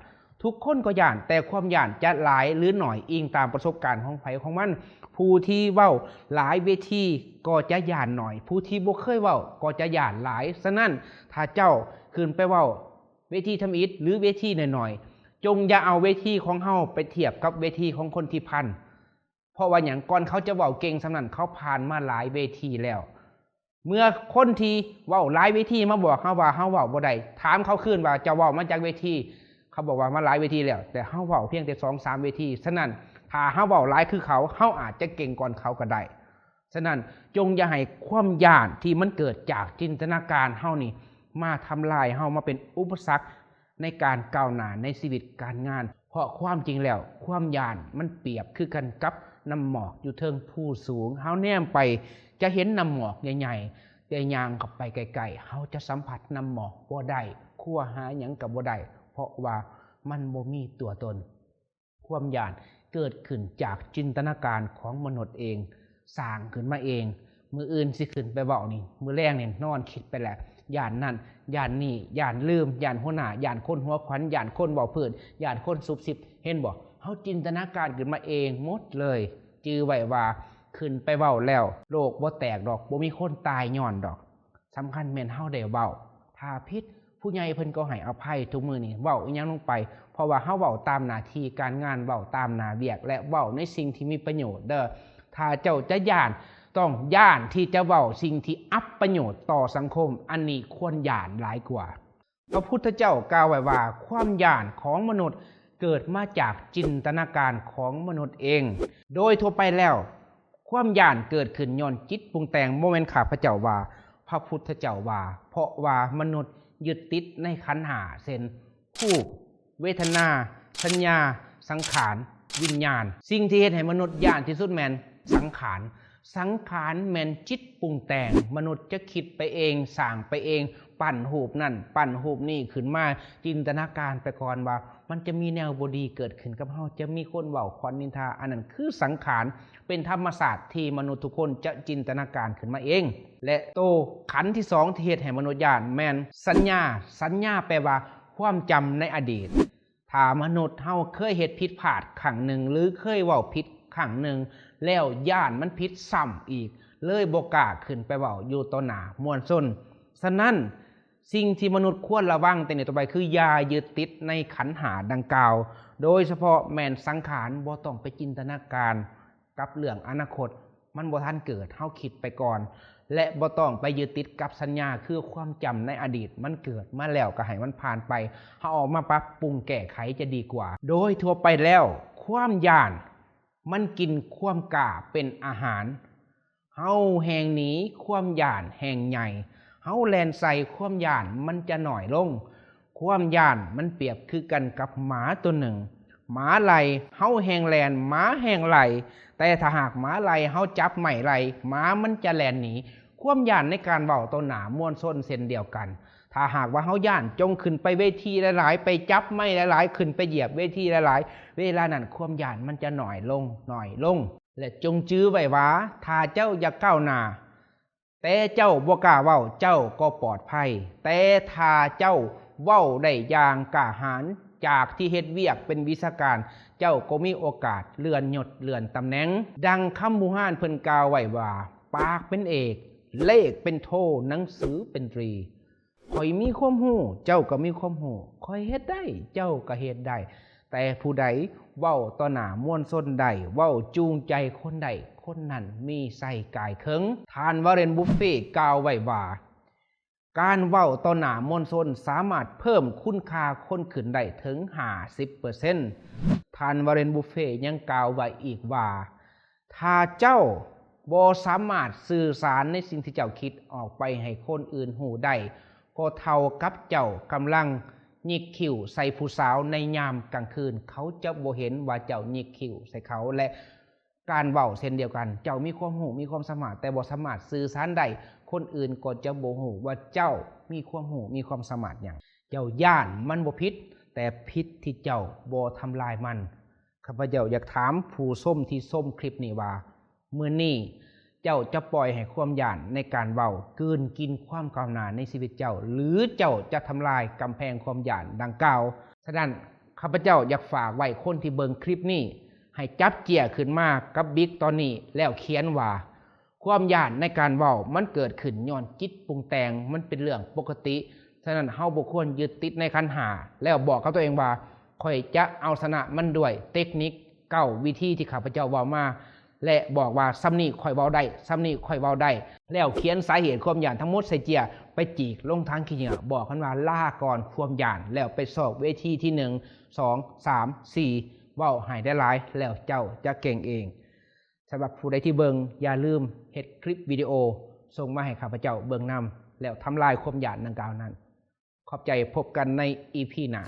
ທຸກຄົນກໍຢ້ານ, ແຕ່ຄວາມຢ້ານຈະຫຼາຍຫຼືໜ້ອຍ ອີງຕາມປະສົບການຂອງໃຜຂອງມັນ. ຜູ້ທີ່ເວົ້າຫຼາຍເວທີກໍຈະຢ້ານໜ້ອຍ, ຜູ້ທີ່ບໍ່ເຄີຍເວົ້າກໍຈະຢ້ານຫຼາຍ. ສະນັ້ນ, ຖ້າເຈົ້າຂຶ້ນໄປເວົ້າເວທີທຳອິດ ຫຼື ເວທີນ້ອຍໆ, ຈົ່ງຢ່າເອົາເວທີຂອງເຮົາໄປທຽບກັບເວທີຂອງຄົນທີ່ພັນ. ເພາະວ່າຫຍັງ? ກ່ອນເຂົາຈະເວົ້າເກັ່ງສ່ຳນັ້ນ, ເຂົາຜ່ານມາຫຼາຍເວທີແລ້ວ. ເມື່ອຄົນທີ່ເວົ້າຫຼາຍເວທີມາບອກເຮົາວ່າເຮົາເວົ້າບໍ່ໄດ້, ຖາມເຂົາຄືນວ່າ ເຈົ້າເວົ້າມາຈັກເວທີ? ເຂົາບອກວ່າມາຫຼາຍເວທີແລ້ວ, ແຕ່ເຮົາເວົ້າພຽງແຕ່ສອງສາມເວທີ. ສະນັ້ນ ຖ້າເຮົາເວົ້າຫຼາຍຄືເຂົາ, ເຮົາອາດຈະເກັ່ງກ່ອນເຂົາກໍໄດ້. ສະນັ້ນ ຈົ່ງຢ່າໃຫ້ຄວາມຢ້ານທີ່ມັນເກີດຈາກຈິນຕະນາການເຮົານີ້ ມາທຳລາຍເຮົາ, ມາເປັນອຸປະສັກໃນການກ້າວໜ້າໃນຊີວິດການງານ. ເພາະຄວາມຈິງແລ້ວ ຄວາມຢ້ານມັນປຽບຄືກັນກັບນ້ຳໝອກຢູ່ເທິງພູສູງ. ເຮົາແນມໄປຈະເຫັນນ້ຳໝອກໃຫຍ່ໆ, ແຕ່ຍ່າງເຂົ້າໄປໃກ້ໆ ເຮົາຈະສຳຜັດນ້ຳໝອກບໍ່ໄດ້, ຄວ້າຫາຫຍັງກໍບໍ່ໄດ້, ເພາະວ່າມັນບໍ່ມີຕົວຕົນ. ຄວາມຢ້ານເກີດຂຶ້ນຈາກຈິນຕະນາການຂອງມະນຸດເອງ, ສ້າງຂຶ້ນມາເອງ. ມື້ອື່ນຊິຂຶ້ນໄປເວົ້ານີ້, ມື້ແລງນີ້ນອນຄິດໄປແລ້ວ, ຢ້ານນັ້ນ, ຢ້ານນີ້, ຢ້ານລືມ, ຢ້ານຫົວໜ້າ, ຢ້ານຄົນຫົວຂວັນ, ຢ້ານຄົນເວົ້າພື້ນ, ຢ້ານຄົນຊຸບຊິບ. ເຫັນບໍ່? ເຮົາຈິນຕະນາການຂຶ້ນມາເອງໝົດເລີຍ. ຈື່ໄວ້ວ່າ ຂຶ້ນໄປເວົ້າແລ້ວ ໂລກບໍ່ແຕກດອກ, ບໍ່ມີຄົນຕາຍຍ້ອນດອກ. ສຳຄັນແມ່ນເຮົາໄດ້ເວົ້າ. ຖ້າຜິດ, ຜູ້ໃຫຍ່ເພິ່ນກໍໃຫ້ອະໄພ. ທຸກມື້ນີ້ເວົ້າອີ່ຫຍັງລົງໄປ, ເພາະວ່າເຮົາເວົ້າຕາມໜ້າທີ່ການງານ, ເວົ້າຕາມໜ້າວຽກ ແລະ ເວົ້າໃນສິ່ງທີ່ມີປະໂຫຍດເດີ້. ຖ້າເຈົ້າຈະຢ້ານ, ຕ້ອງຢ້ານທີ່ຈະເວົ້າສິ່ງທີ່ອັບປະໂຫຍດຕໍ່ສັງຄົມ. ອັນນີ້ຄວນຢ້ານຫຼາຍກວ່າ. ພະພຸດທະເຈົ້າກ່າວໄວ້ວ່າ ຄວາມຢ້ານຂອງມະນຸດເກີດມາຈາກຈິນຕະນາການຂອງມະນຸດເອງ. ໂດຍທົ່ວໄປແລ້ວ, ຄວາມຢ້ານເກີດຂຶ້ນຍ້ອນຈິດປຸງແຕ່ງ. ບໍ່ແມ່ນຂ້າພະເຈົ້າວ່າ, ພະພຸດທະເຈົ້າວ່າ, ເພາະວ່າມະນຸດຍຶດຕິດໃນຂັນຫ້າ ເຊັ່ນ ຮູບ, ເວທະນາ, ສັນຍາ, ສັງຂານ, ວິນຍານ. ສິ່ງທີ່ເຮັດໃຫ້ມະນຸດຢ້ານທີ່ສຸດແມ່ນສັງຂານ. ສັງຂານແມ່ນຈິດປຸງແຕ່ງ. ມະນຸດຈະຄິດໄປເອງ, ສ້າງໄປເອງ, ປັ້ນຮູບນັ້ນ, ປັ້ນຮູບນີ້ຂຶ້ນມາ, ຈິນຕະນາການໄປກ່ອນວ່າມັນຈະມີແນວບໍ່ດີເກີດຂຶ້ນກັບເຮົາ, ຈະມີຄົນເວົ້າຄວັນນິນທາ. ອັນນັ້ນຄືສັງຂານ, ເປັນທຳມະຊາດທີ່ມະນຸດທຸກຄົນຈະຈິນຕະນາການຂຶ້ນມາເອງ. ແລະ ໂຕຂັນທີສອງທີ່ເຮັດໃຫ້ມະນຸດຢ້ານແມ່ນສັນຍາ. ສັນຍາແປວ່າຄວາມຈຳໃນອະດີດ. ຖ້າມະນຸດເຮົາເຄີຍເຮັດຜິດພາດຄັ້ງໜຶ່ງ ຫຼື ເຄີຍເວົ້າຜິດຄັ້ງໜຶ່ງ ແລ້ວຢ້ານມັນຜິດຊ້ຳອີກ, ເລີຍບໍ່ກ້າຂຶ້ນໄປເວົ້າຢູ່ຕໍ່ໜ້າມວນຊົນ. ສະນັ້ນ, ສິ່ງທີ່ມະນຸດຄວນລະວັງແຕ່ນີ້ຕໍ່ໄປ ຄືຢ່າຍຶດຕິດໃນຂັນຫ້າດັ່ງກ່າວ, ໂດຍສະເພາະແມ່ນສັງຂານ. ບໍ່ຕ້ອງໄປຈິນຕະນາການ ກັບເລື່ອງອະນາຄົດ, ມັນບໍ່ທັນເກີດ, ເຮົາຄິດໄປກ່ອນ. ແລະ ບໍ່ຕ້ອງໄປຍຶດຕິດກັບສັນຍາ, ຄືຄວາມຈຳໃນອະດີດ, ມັນເກີດມາແລ້ວກໍໃຫ້ມັນຜ່ານໄປ, ເຮົາເອົາມາປັບປຸງແກ້ໄຂຈະດີກວ່າ. ໂດຍທົ່ວໄປແລ້ວ, ຄວາມຢ້ານມັນກິນຄວາມກ້າເປັນອາຫານ. ເຮົາແຮ່ງໜີຄວາມຢ້ານແຮ່ງໃຫຍ່, ເຮົາແລ່ນໃສ່ຄວາມຢ້ານມັນຈະໜ້ອຍລົງ. ຄວາມຢ້ານມັນປຽບຄືກັນກັບໝາຕົວໜຶ່ງ. ໝາໄລ່, ເຮົາແຮ່ງແລ່ນ, ໝາແຮ່ງໄລ່. ແຕ່ຖ້າຫາກໝາໄລ່, ເຮົາຈັບໄມ້ໄລ່, ໝາມັນຈະແລ່ນໜີ. ຄວາມຢ້ານໃນການເວົ້າຕໍ່ໜ້າມວນຊົນເຊັ່ນດຽວກັນ. ຖ້າຫາກວ່າເຮົາຢ້ານ, ຈົ່ງຂຶ້ນໄປເວທີຫຼາຍໆ, ໄປຈັບໄມ້ຫຼາຍໆ, ຂຶ້ນໄປຢຽບເວທີຫຼາຍໆ. ເວລານັ້ນຄວາມຢ້ານມັນຈະໜ້ອຍລົງ, ໜ້ອຍລົງ. ແລະ ຈົ່ງຈື່ໄວ້ວ່າ, ຖ້າເຈົ້າຢາກກ້າວໜ້າ, ແຕ່ເຈົ້າບໍ່ກ້າເວົ້າ, ເຈົ້າກໍປອດໄພ. ແຕ່ຖ້າເຈົ້າເວົ້າໄດ້ຢ່າງກ້າຫານ, ຈາກທີ່ເຮັດວຽກເປັນວິຊາການ, ເຈົ້າກໍມີໂອກາດເລື່ອນຍົດເລື່ອນຕຳແໜ່ງ. ດັ່ງຄຳບູຮານເພິ່ນກ່າວໄວ້ວ່າ, ປາກເປັນເອກ, ເລກເປັນໂທ, ໜັງສືເປັນຕີ. ຂ້ອຍມີຄວາມຮູ້, ເຈົ້າກໍມີຄວາມຮູ້. ຂ້ອຍເຮັດໄດ້, ເຈົ້າກໍເຮັດໄດ້. ແຕ່ຜູ້ໃດເວົ້າຕໍ່ໜ້າມວນຊົນໄດ້, ເວົ້າຈູງໃຈຄົນໄດ້, ຄົນນັ້ນມີໄຊກາຍເຄິ່ງ. ທ່ານ ວາເຣນ ບຸບເຟ ກ່າວໄວ້ວ່າ, ການເວົ້າຕໍ່ໜ້າມວນຊົນສາມາດເພີ່ມຄຸນຄ່າຄົນຂຶ້ນໄດ້ເຖິງຫ້າສິບເປີເຊັນ. ທ່ານ ວາເຣນ ບຸບເຟ ຍັງກ່າວໄວ້ອີກວ່າ, ຖ້າເຈົ້າບໍ່ສາມາດສື່ສານໃນສິ່ງທີ່ເຈົ້າຄິດອອກໄປໃຫ້ຄົນອື່ນຮູ້ໄດ້, ກໍເທົ່າກັບເຈົ້າກຳລັງຫຍິກຄິ້ວໃສ່ຜູ້ສາວໃນຍາມກາງຄືນ. ເຂົາຈະບໍ່ເຫັນວ່າເຈົ້າຫຍິກຄິ້ວໃສ່ເຂົາ, ແລະ ການເວົ້າເຊັ່ນດຽວກັນ. ເຈົ້າມີຄວາມຮູ້, ມີຄວາມສາມາດ, ແຕ່ບໍ່ສາມາດສື່ສານໄດ້, ຄົນອື່ນກໍຈະບໍ່ຮູ້ວ່າເຈົ້າມີຄວາມຮູ້, ມີຄວາມສາມາດຫຍັງ. ເຈົ້າຢ້ານມັນບໍ່ຜິດ, ແຕ່ຜິດທີ່ເຈົ້າບໍ່ທຳລາຍມັນ. ຂ້າພະເຈົ້າຢາກຖາມຜູ້ຊົມທີ່ຊົມຄລິບນີ້ວ່າ, ມື້ນີ້ເຈົ້າຈະປ່ອຍໃຫ້ຄວາມຢ້ານໃນການເວົ້າກືນກິນຄວາມກ້າວໜ້າໃນຊີວິດເຈົ້າ, ຫຼື ເຈົ້າຈະທຳລາຍກຳແພງຄວາມຢ້ານດັ່ງກ່າວ? ສະນັ້ນ, ຂ້າພະເຈົ້າຢາກຝາກໄວ້ຄົນທີ່ເບິ່ງຄລິບນີ້, ໃຫ້ຈັບເຈ້ຍຂຶ້ນມາກັບບິກຕອນນີ້ ແລ້ວຂຽນວ່າ, ຄວາມຢ້ານໃນການເວົ້າມັນເກີດຂຶ້ນຍ້ອນຈິດປຸງແຕ່ງ, ມັນເປັນເລື່ອງປົກກະຕິ. ສະນັ້ນ, ເຮົາບໍ່ຄວນຍຶດຕິດໃນຂັນຫ້າ ແລ້ວບອກກັບຕົວເອງວ່າ, ຂ້ອຍຈະເອົາຊະນະມັນດ້ວຍເຕັກນິກເກົ້າວິທີທີ່ຂ້າພະເຈົ້າເວົ້າມາ. ແລະ ບອກວ່າ "ສ່ຳນີ້ຂ້ອຍເວົ້າໄດ້ ສ່ຳນີ້ຂ້ອຍເວົ້າໄດ້" ແລ້ວຂຽນສາເຫດຄວາມຢ້ານທັງໝົດໃສ່ເຈ້ຍ ໄປຈີກລົງຖັງຂີ້ເຫຍື້ອ ບອກມັນວ່າ "ລາກ່ອນຄວາມຢ້ານ ແລ້ວໄປຊອກເວທີທີໜຶ່ງ ສອງ ສາມ ສີ່ ເວົ້າໃຫ້ຫຼາຍໆ ແລ້ວເຈົ້າຈະເກັ່ງເອງ." ສຳລັບຜູ້ໃດທີ່ເບິ່ງ ຢ່າລືມເຮັດຄລິບວິດີໂອສົ່ງມາໃຫ້ຂ້າພະເຈົ້າເບິ່ງນຳ ແລ້ວທຳລາຍຄວາມຢ້ານດັ່ງກ່າວນັ້ນ. ຂອບໃຈ, ພົບກັນໃນອີພີໜ້າ.